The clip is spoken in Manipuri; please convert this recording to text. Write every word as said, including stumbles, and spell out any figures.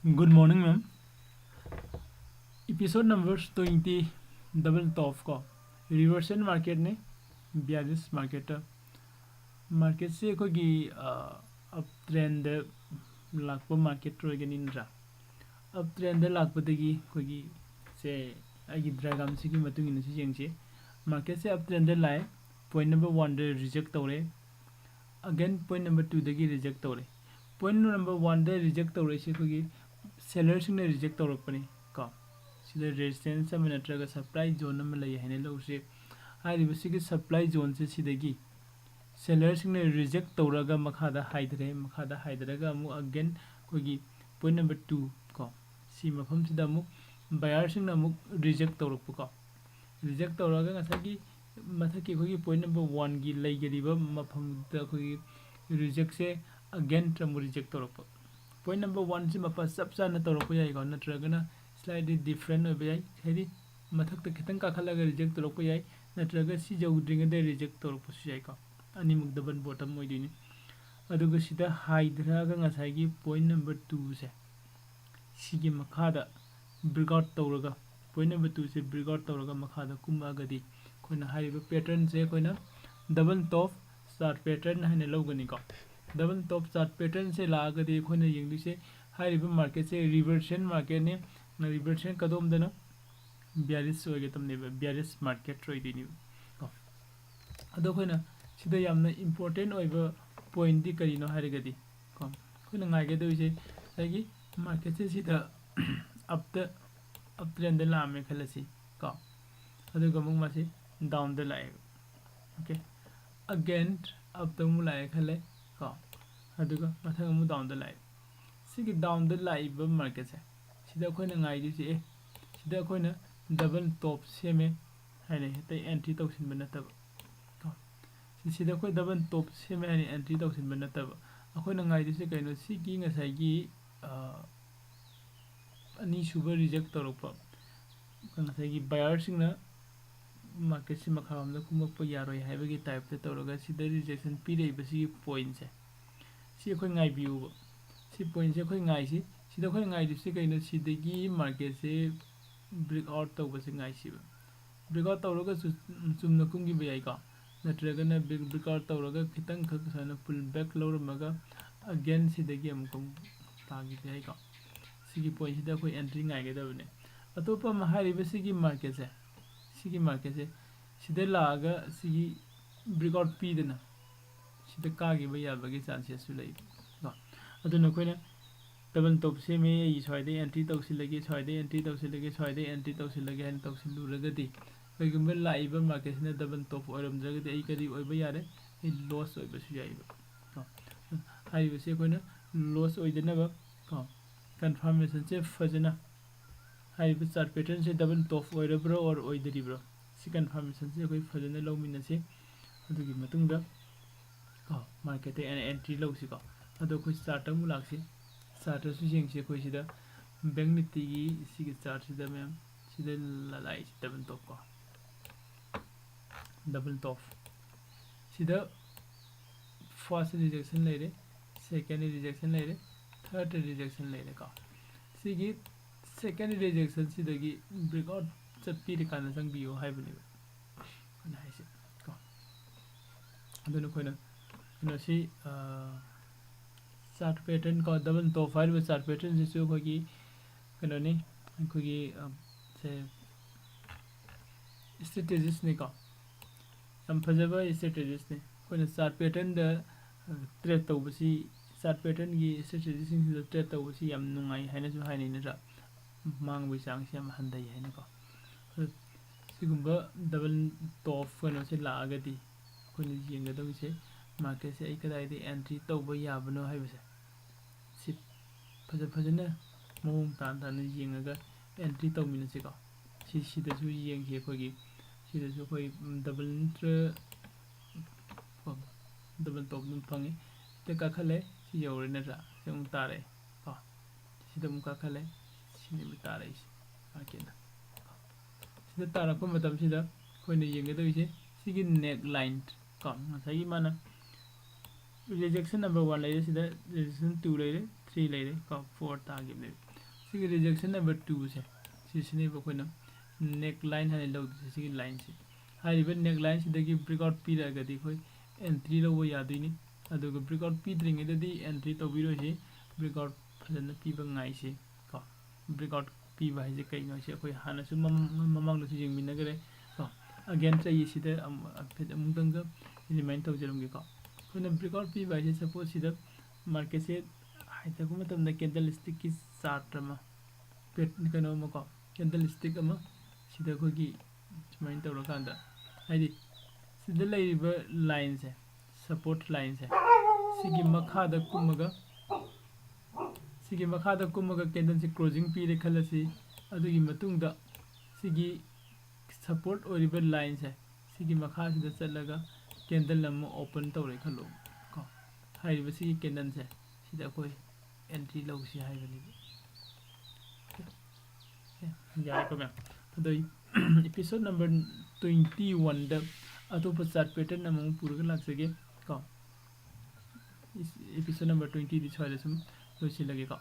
Good morning, ma'am. Episode number twenty, double top ꯀꯣ, reversal marketꯅꯤ, bearish marketꯇ. Marketꯁꯦ ꯑꯩꯈꯣꯏꯒꯤ up trendꯗ ꯂꯥꯛꯄ market ꯑꯣꯏꯒꯅꯤ ꯅꯠꯇ꯭ꯔꯥ? Up trendꯗ ꯂꯥꯛꯄꯗꯒꯤ ꯑꯩꯈꯣꯏꯒꯤ ꯁꯦ ꯑꯩꯒꯤ diagramꯁꯤꯒꯤ ꯃꯇꯨꯡ ꯏꯟꯅ ꯁꯤ ꯌꯦꯡꯁꯤ꯫ Marketꯁꯦ up trendꯗ ꯂꯥꯛꯑꯦ, point number oneꯗ reject ꯇꯧꯔꯦ, again point number twoꯗꯒꯤ reject ꯇꯧꯔꯦ꯫ Point number oneꯗ reject ꯇꯧꯔꯛꯏꯁꯦ ꯑꯩꯈꯣꯏꯒꯤ sellerꯁꯤꯡꯅ reject ꯇꯧꯔꯛꯄꯅꯤ ꯀꯣ꯫ ꯁꯤꯗ resistance ꯑꯃ ꯅꯠꯇ꯭ꯔꯒ supply zone ꯑꯃ ꯂꯩ ꯍꯥꯏꯅ ꯂꯧꯁꯤ꯫ ꯍꯥꯏꯔꯤꯕꯁꯤꯒꯤ supply zoneꯁꯦ ꯁꯤꯗꯒꯤ sellerꯁꯤꯡꯅ reject ꯇꯧꯔꯒ ꯃꯈꯥꯗ ꯍꯥꯏꯊꯔꯦ, ꯃꯈꯥꯗ ꯍꯥꯏꯊꯔꯒ ꯑꯃꯨꯛ again ꯑꯩꯈꯣꯏꯒꯤ point number two ꯀꯣ, ꯁꯤ ꯃꯐꯝꯁꯤꯗ ꯑꯃꯨꯛ buyerꯁꯤꯡꯅ ꯑꯃꯨꯛ reject ꯇꯧꯔꯛꯄꯀꯣ꯫ Reject ꯇꯧꯔꯒ ꯉꯁꯥꯏꯒꯤ ꯃꯊꯛꯀꯤ ꯑꯩꯈꯣꯏꯒꯤ point number oneꯒꯤ ꯂꯩꯒꯗꯕ ꯃꯐꯝꯗ ꯑꯩꯈꯣꯏꯒꯤ rejectꯁꯦ again ꯑꯃꯨꯛ reject ꯇꯧꯔꯛꯄ꯫ Point number oneꯁꯤ ꯃꯄꯥ ꯆꯞ ꯆꯥꯅ ꯇꯧꯔꯛꯄ ꯌꯥꯏꯀꯣ, ꯅꯠꯇ꯭ꯔꯒꯅ slightly different ꯑꯣꯏꯕ ꯌꯥꯏ, ꯍꯥꯏꯗꯤ ꯃꯊꯛꯇ ꯈꯤꯇꯪ ꯀꯥꯈꯠꯂꯒ reject ꯇꯧꯔꯛꯄ ꯌꯥꯏ, ꯅꯠꯇ꯭ꯔꯒ ꯁꯤ ꯌꯧꯗ꯭ꯔꯤꯉꯩꯗ reject ꯇꯧꯔꯛꯄꯁꯨ ꯌꯥꯏꯀꯣ꯫ ꯑꯅꯤꯃꯛ double bottom ꯑꯣꯏꯗꯣꯏꯅꯤ꯫ ꯑꯗꯨꯒ ꯁꯤꯗ ꯍꯥꯏꯊꯔꯛꯑꯒ ꯉꯁꯥꯏꯒꯤ point number twoꯁꯦ ꯁꯤꯒꯤ ꯃꯈꯥꯗ breakout ꯇꯧꯔꯒ, point number twoꯁꯦ breakout ꯇꯧꯔꯒ ꯃꯈꯥꯗ ꯀꯨꯝꯃꯛꯑꯒꯗꯤ ꯑꯩꯈꯣꯏꯅ ꯍꯥꯏꯔꯤꯕ patternꯁꯦ ꯑꯩꯈꯣꯏꯅ double top chart pattern ꯍꯥꯏꯅ ꯂꯧꯒꯅꯤꯀꯣ꯫ Double top chart patternꯁꯦ ꯂꯥꯛꯑꯒꯗꯤ ꯑꯩꯈꯣꯏꯅ ꯌꯦꯡꯗꯣꯏꯁꯦ ꯍꯥꯏꯔꯤꯕ marketꯁꯦ reversal marketꯅꯤ꯫ Reversal ꯀꯗꯣꯝꯗꯅꯣ? Bearish ꯑꯣꯏꯒꯗꯕꯅꯦꯕ, bearish market ꯑꯣꯏꯗꯣꯏꯅꯦꯕ ꯀꯣ꯫ ꯑꯗꯣ ꯑꯩꯈꯣꯏꯅ ꯁꯤꯗ ꯌꯥꯝꯅ important ꯑꯣꯏꯕ pointꯗꯤ ꯀꯔꯤꯅꯣ ꯍꯥꯏꯔꯒꯗꯤ ꯀꯣ, ꯑꯩꯈꯣꯏꯅ ꯉꯥꯏꯒꯗꯧꯔꯤꯁꯦ ꯉꯁꯥꯏꯒꯤ marketꯁꯦ ꯁꯤꯗ upꯇ, up trendꯗ ꯂꯥꯛꯑꯝꯃꯦ ꯈꯜꯂꯁꯤ ꯀꯣ, ꯑꯗꯨꯒ ꯑꯃꯨꯛ ꯃꯥꯁꯤ downꯗ ꯂꯥꯛꯑꯦꯕ꯫ Okay, again upꯇ ꯑꯃꯨꯛ ꯂꯥꯛꯑꯦ ꯈꯜꯂꯦ ꯀꯣ, ꯑꯗꯨꯒ ꯃꯊꯪ ꯑꯃꯨꯛ downꯗ ꯂꯥꯛꯑꯦ꯫ ꯁꯤꯒꯤ downꯗ ꯂꯥꯛꯏꯕ marketꯁꯦ ꯁꯤꯗ ꯑꯩꯈꯣꯏꯅ ꯉꯥꯏꯗꯣꯏꯁꯦ, ꯑꯦ, ꯁꯤꯗ ꯑꯩꯈꯣꯏꯅ double top ꯁꯦꯝꯃꯦ ꯍꯥꯏꯅ ꯍꯦꯛꯇ entry ꯇꯧꯁꯤꯟꯕ ꯅꯠꯇꯕ ꯀꯣ꯫ ꯁꯤ-, ꯁꯤꯗ ꯑꯩꯈꯣꯏ double top ꯁꯦꯝꯃꯦ ꯍꯥꯏꯅ entry ꯇꯧꯁꯤꯟꯕ ꯅꯠꯇꯕ, ꯑꯩꯈꯣꯏꯅ ꯉꯥꯏꯗꯣꯏꯁꯦ ꯀꯩꯅꯣ? ꯁꯤꯒꯤ ꯉꯁꯥꯏꯒꯤ, ꯑ, ꯑꯅꯤꯁꯨꯕ reject ꯇꯧꯔꯛꯄ, ꯉꯁꯥꯏꯒꯤ buyerꯁꯤꯡꯅ marketꯁꯤ ꯃꯈꯥꯔꯣꯝꯗ ꯀꯨꯝꯃꯛꯄ ꯌꯥꯔꯣꯏ ꯍꯥꯏꯕꯒꯤ typeꯇ ꯇꯧꯔꯒ ꯁꯤꯗ rejection ꯄꯤꯔꯛꯏꯕꯁꯤꯒꯤ pointꯁꯦ, ꯁꯤ ꯑꯩꯈꯣꯏ ꯉꯥꯏꯕꯤꯌꯨꯕ꯫ ꯁꯤ pointꯁꯦ ꯑꯩꯈꯣꯏ ꯉꯥꯏꯁꯤ꯫ ꯁꯤꯗ ꯑꯩꯈꯣꯏꯅ ꯉꯥꯏꯔꯤꯕꯁꯤ ꯀꯩꯅꯣ? ꯁꯤꯗꯒꯤ ꯃꯥꯔꯀꯦꯠꯁꯦ ꯕ꯭ꯔꯦꯛ ꯑꯥꯎꯠ ꯇꯧꯕꯁꯦ ꯉꯥꯏꯁꯤꯕ꯫ ꯕ꯭ꯔꯦꯛ ꯑꯥꯎꯠ ꯇꯧꯔꯒꯁꯨ ꯆꯨꯝꯅ ꯀꯨꯝꯈꯤꯕ ꯌꯥꯏꯀꯣ, ꯅꯠꯇ꯭ꯔꯒꯅ ꯕ꯭ꯔꯦꯛ ꯕ꯭ꯔꯦꯛ ꯑꯥꯎꯠ ꯇꯧꯔꯒ ꯈꯤꯇꯪꯈꯛ ꯁꯨꯃꯥꯏꯅ ꯄꯨꯜ ꯕꯦꯛ ꯂꯧꯔꯝꯃꯒ ꯑꯒꯦꯟ ꯁꯤꯗꯒꯤ ꯑꯃꯨꯛꯀ ꯇꯥꯈꯤꯕ ꯌꯥꯏꯀꯣ꯫ ꯁꯤꯒꯤ ꯄꯣꯏꯟꯁꯤꯗ ꯑꯩꯈꯣꯏ ꯑꯦꯟꯇ꯭ꯔꯤ ꯉꯥꯏꯒꯗꯕꯅꯦ꯫ ꯑꯇꯣꯞꯄ ꯑꯃ ꯍꯥꯏꯔꯤꯕ ꯁꯤꯒꯤ ꯃꯥꯔꯀꯦꯠꯁꯦ, ꯁꯤꯒꯤ ꯃꯥꯔꯀꯦꯠꯁꯦ ꯁꯤꯗ ꯂꯥꯛꯑꯒ ꯁꯤꯒꯤ ꯕ꯭ꯔꯦꯛ ꯑꯥꯎꯠ ꯄꯤꯗꯅ ꯁꯤꯗ ꯀꯥꯈꯤꯕ ꯌꯥꯕꯒꯤ ꯆꯥꯟꯁꯦꯁꯁꯨ ꯂꯩ ꯀꯣ꯫ ꯑꯗꯨꯅ ꯑꯩꯈꯣꯏꯅ ꯗꯕꯜ ꯇꯣꯞ ꯁꯦꯝꯃꯦ, ꯑꯩ ꯁ꯭ꯋꯥꯏꯗ ꯑꯦꯟꯇ꯭ꯔꯤ ꯇꯧꯁꯤꯜꯂꯒꯦ, ꯁ꯭ꯋꯥꯏꯗ ꯑꯦꯟꯇ꯭ꯔꯤ ꯇꯧꯁꯤꯜꯂꯒꯦ, ꯁ꯭ꯋꯥꯏꯗ ꯑꯦꯟꯇ꯭ꯔꯤ ꯇꯧꯁꯤꯜꯂꯒꯦ ꯍꯥꯏꯅ ꯇꯧꯁꯤꯜꯂꯨꯔꯒꯗꯤ, ꯀꯩꯒꯨꯝꯕ ꯂꯥꯛꯏꯕ ꯃꯥꯔꯀꯦꯠꯁꯤꯅ ꯗꯕꯜ ꯇꯣꯞ ꯑꯣꯏꯔꯝꯗ꯭ꯔꯒꯗꯤ ꯑꯩ ꯀꯔꯤ ꯑꯣꯏꯕ ꯌꯥꯔꯦ? ꯑꯩ ꯂꯣꯁ ꯑꯣꯏꯕꯁꯨ ꯌꯥꯏꯕ ꯀꯣ꯫ ꯍꯥꯏꯔꯤꯕꯁꯤ ꯑꯩꯈꯣꯏꯅ ꯂꯣꯁ ꯑꯣꯏꯗꯅꯕ ꯀꯣ, ꯀꯟꯐꯥꯔꯃꯦꯁꯟꯁꯦ ꯐꯖꯅ, ꯍꯥꯏꯔꯤꯕ ꯆꯥꯔꯠ ꯄꯦꯇꯔꯟꯁꯦ ꯗꯕꯜ ꯇꯣꯞ ꯑꯣꯏꯔꯕ꯭ꯔꯥ ꯑꯣꯔ ꯑꯣꯏꯗꯔꯤꯕ꯭ꯔꯥ, ꯁꯤ ꯀꯟꯐꯥꯔꯃꯦꯁꯟꯁꯦ ꯑꯩꯈꯣꯏ ꯐꯖꯅ ꯂꯧꯃꯤꯟꯅꯁꯤ꯫ ꯑꯗꯨꯒꯤ ꯃꯇꯨꯡꯗ ꯀꯣ, ꯃꯥꯔꯀꯦꯠꯇ ꯑꯦꯟ-, ꯑꯦꯟꯇ꯭ꯔꯤ ꯂꯧꯁꯤꯀꯣ꯫ ꯑꯗꯣ ꯑꯩꯈꯣꯏ ꯆꯥꯔꯠꯇ ꯑꯃꯨꯛ ꯂꯥꯛꯁꯤ꯫ ꯆꯥꯔꯠꯇꯁꯨ ꯌꯦꯡꯁꯤ ꯑꯩꯈꯣꯏ ꯁꯤꯗ, ꯕꯦꯡ ꯅꯤꯐꯇꯤꯒꯤ ꯁꯤꯒꯤ ꯆꯥꯔꯠꯁꯤꯗ ꯃꯌꯥꯝ, ꯁꯤꯗ ꯂ-, ꯂꯥꯛꯏꯁꯤ ꯗꯕꯜ ꯇꯣꯞ ꯀꯣ, ꯗꯕꯜ ꯇꯣꯞ꯫ ꯁꯤꯗ ꯐꯥꯔꯁ ꯔꯤꯖꯦꯛꯁꯟ ꯂꯩꯔꯦ, ꯁꯦꯀꯦꯟ ꯔꯤꯖꯦꯛꯁꯟ ꯂꯩꯔꯦ, ꯊꯥꯔꯠ ꯔꯤꯖꯦꯛꯁꯟ ꯂꯩꯔꯦꯀꯣ꯫ ꯁꯤꯒꯤ ꯁꯦꯀꯦꯟ ꯔꯤꯖꯦꯛꯁꯟꯁꯤꯗꯒꯤ ꯕ꯭ꯔꯦꯛ ꯑꯥꯎꯠ ꯆꯠꯄꯤꯔꯀꯥꯟꯗ ꯆꯪꯕꯤꯌꯨ ꯍꯥꯏꯕꯅꯦꯕ ꯑꯩꯈꯣꯏꯅ ꯍꯥꯏꯁꯦ ꯀꯣ꯫ ꯑꯗꯨꯅ ꯑꯩꯈꯣꯏꯅ ꯀꯩꯅꯣꯁꯤ, ꯆꯥꯔꯠ ꯄꯦꯇꯔꯟ ꯀꯣ, ꯗꯕꯜ ꯇꯣꯞ ꯍꯥꯏꯔꯤꯕ ꯆꯥꯔꯠ ꯄꯦꯇꯔꯟꯁꯤꯁꯨ ꯑꯩꯈꯣꯏꯒꯤ ꯀꯩꯅꯣꯅꯤ, ꯑꯩꯈꯣꯏꯒꯤ, ꯑ, ꯁꯦ, ꯏꯁꯇ꯭ꯔꯦꯇꯦꯖꯤꯁꯅꯤꯀꯣ꯫ ꯌꯥꯝ ꯐꯖꯕ ꯏꯁꯇ꯭ꯔꯦꯇꯦꯖꯤꯁꯅꯤ꯫ ꯑꯩꯈꯣꯏꯅ ꯆꯥꯔꯠ ꯄꯦꯇꯔꯟꯗ, ꯑ, ꯇ꯭ꯔꯦꯠ ꯇꯧꯕꯁꯤ, ꯆꯥꯔꯠ ꯄꯦꯇꯔꯟꯒꯤ ꯏꯁꯇ꯭ꯔꯦꯇꯦꯖꯤꯁꯤꯡꯁꯤꯗ ꯇ꯭ꯔꯦꯠ ꯇꯧꯕꯁꯤ ꯌꯥꯝ ꯅꯨꯡꯉꯥꯏ ꯍꯥꯏꯅꯁꯨ ꯍꯥꯏꯅꯩ, ꯅꯠꯇ꯭ꯔꯥ? ꯃꯥꯡꯕꯒꯤ ꯆꯥꯡꯁꯤ ꯌꯥꯝ ꯍꯟꯊꯩ ꯍꯥꯏꯅꯀꯣ꯫ ꯑꯗꯨ ꯁꯤꯒꯨꯝꯕ ꯗꯕꯜ ꯇꯣꯞ ꯀꯩꯅꯣꯁꯦ ꯂꯥꯛꯑꯒꯗꯤ ꯑꯩꯈꯣꯏꯅ ꯌꯦꯡꯒꯗꯧꯔꯤꯁꯦ ꯃꯥꯔꯀꯦꯠꯁꯦ ꯑꯩ ꯀꯗꯥꯏꯗ ꯑꯦꯟꯇ꯭ꯔꯤ ꯇꯧꯕ ꯌꯥꯕꯅꯣ ꯍꯥꯏꯕꯁꯦ꯫ ꯁꯤ ꯐꯖ ꯐꯖꯅ ꯃꯑꯣꯡ ꯇꯥꯅ ꯇꯥꯅ ꯌꯦꯡꯉꯒ ꯑꯦꯟꯇ꯭ꯔꯤ ꯇꯧꯃꯤꯟꯅꯁꯤꯀꯣ꯫ ꯁꯤ ꯁꯤꯗꯁꯨ ꯌꯦꯡꯁꯤ ꯑꯩꯈꯣꯏꯒꯤ꯫ ꯁꯤꯗꯁꯨ ꯑꯩꯈꯣꯏ ꯗꯕꯜ ꯅꯠꯇ꯭ꯔ-, ꯀꯣ, ꯗꯕꯜ ꯇꯣꯞ ꯑꯗꯨꯝ ꯐꯪꯉꯤ꯫ ꯁꯤꯗ ꯀꯥꯈꯠꯂꯦ, ꯁꯤ ꯌꯧꯔꯦ ꯅꯠꯇ꯭ꯔꯥ? ꯁꯤ ꯑꯃꯨꯛ ꯇꯥꯔꯛꯑꯦ ꯀꯣ꯫ ꯁꯤꯗ ꯑꯃꯨꯛ ꯀꯥꯈꯠꯂꯦ, ꯁꯤꯅꯦꯕ ꯇꯥꯔꯛꯏꯁꯦ ꯃꯥꯔꯀꯦꯠꯅ꯫ ꯁꯤꯗ ꯇꯥꯔꯛꯄ ꯃꯇꯝꯁꯤꯗ ꯑꯩꯈꯣꯏꯅ ꯌꯦꯡꯒꯗꯧꯔꯤꯁꯦ ꯁꯤꯒꯤ ꯅꯦꯛ ꯂꯥꯏꯟ ꯀꯣ, ꯉꯁꯥꯏꯒꯤ ꯃꯥꯅ ꯔꯤꯖꯦꯛꯁꯟ ꯅꯝꯕꯔ ꯋꯥꯟ ꯂꯩꯔꯦ, ꯁꯤꯗ ꯔꯤꯖꯦꯛꯁꯟ ꯇꯨ ꯂꯩꯔꯦ, ꯊ꯭ꯔꯤ ꯂꯩꯔꯦ ꯀꯣ, ꯐꯣꯔ ꯇꯥꯈꯤꯕꯅꯦꯕ꯫ ꯁꯤꯒꯤ rejection number two ꯁꯦ, ꯁꯤꯁꯤꯅꯦꯕ ꯑꯩꯈꯣꯏꯅ neckline ꯍꯥꯏꯅ ꯂꯧꯗꯣꯏꯁꯦ꯫ ꯁꯤꯒꯤ line ꯁꯦ, ꯍꯥꯏꯔꯤꯕ neckline ꯁꯤꯗꯒꯤ breakout ꯄꯤꯔꯛꯑꯒꯗꯤ ꯑꯩꯈꯣꯏ entry ꯂꯧꯕ ꯌꯥꯗꯣꯏꯅꯤ꯫ ꯑꯗꯨꯒ breakout ꯄꯤꯗ꯭ꯔꯤꯉꯩꯗꯗꯤ entry ꯇꯧꯕꯤꯔꯣꯏꯁꯤ, breakout ꯐꯖꯅ ꯄꯤꯕ ꯉꯥꯏꯁꯤ ꯀꯣ꯫ Breakout ꯄꯤꯕ ꯍꯥꯏꯁꯦ ꯀꯩꯅꯣ ꯍꯥꯏꯁꯦ ꯑꯩꯈꯣꯏ ꯍꯥꯟꯅꯁꯨ ꯃꯃꯥꯡ, ꯃꯃꯥꯡꯗꯁꯨ ꯌꯦꯡꯃꯤꯟꯅꯈ꯭ꯔꯦ ꯀꯣ꯫ Again ꯑꯩ ꯁꯤꯗ ꯑꯃꯨꯛ, ꯑꯃꯨꯛꯇꯪꯒ remind ꯇꯧꯖꯔꯝꯒꯦꯀꯣ꯫ ꯑꯩꯈꯣꯏꯅ breakout ꯄꯤꯕ ꯍꯥꯏꯁꯦ, suppose ꯁꯤꯗ market ꯁꯦ ꯍꯥꯏꯊꯔꯛꯄ ꯃꯇꯝꯗ candlestick ꯀꯤ chart ꯑꯃ, ꯄꯦꯠ-, ꯀꯩꯅꯣ ꯑꯃ ꯀꯣ, candlestick ꯑꯃ ꯁꯤꯗ ꯑꯩꯈꯣꯏꯒꯤ ꯁꯨꯃꯥꯏꯅ ꯇꯧꯔꯀꯥꯟꯗ, ꯍꯥꯏꯗꯤ ꯁꯤꯗ ꯂꯩꯔꯤꯕ line ꯁꯦ, support line ꯁꯦ, ꯁꯤꯒꯤ ꯃꯈꯥꯗ ꯀꯨꯝꯃꯒ, ꯁꯤꯒꯤ ꯃꯈꯥꯗ ꯀꯨꯝꯃꯒ candle ꯁꯦ closing ꯄꯤꯔꯦ ꯈꯜꯂꯁꯤ꯫ ꯑꯗꯨꯒꯤ ꯃꯇꯨꯡꯗ ꯁꯤꯒꯤ support ꯑꯣꯏꯔꯤꯕ line ꯁꯦ, ꯁꯤꯒꯤ ꯃꯈꯥꯁꯤꯗ ꯆꯠꯂꯒ candle ꯑꯃ open ꯇꯧꯔꯦ ꯈꯜꯂꯣ ꯀꯣ꯫ ꯍꯥꯏꯔꯤꯕ ꯁꯤꯒꯤ candle ꯁꯦ, ꯁꯤꯗ ꯑꯩꯈꯣꯏ entry ꯂꯧꯁꯤ ꯍꯥꯏꯕꯅꯦꯕ꯫ Okay, ꯌꯥꯔꯦꯀꯣ ꯃꯌꯥꯝ? ꯑꯗꯣ episode number twenty one ꯗ ꯑꯇꯣꯞꯄ chart pattern ꯑꯃꯃꯨꯛ ꯄꯨꯔꯒ ꯂꯥꯛꯆꯒꯦ ꯀꯣ꯫ Episode number twenty ꯗꯤ ꯁ꯭ꯋꯥꯏꯗ ꯁꯨꯝ ꯂꯣꯏꯁꯤꯜꯂꯒꯦꯀꯣ꯫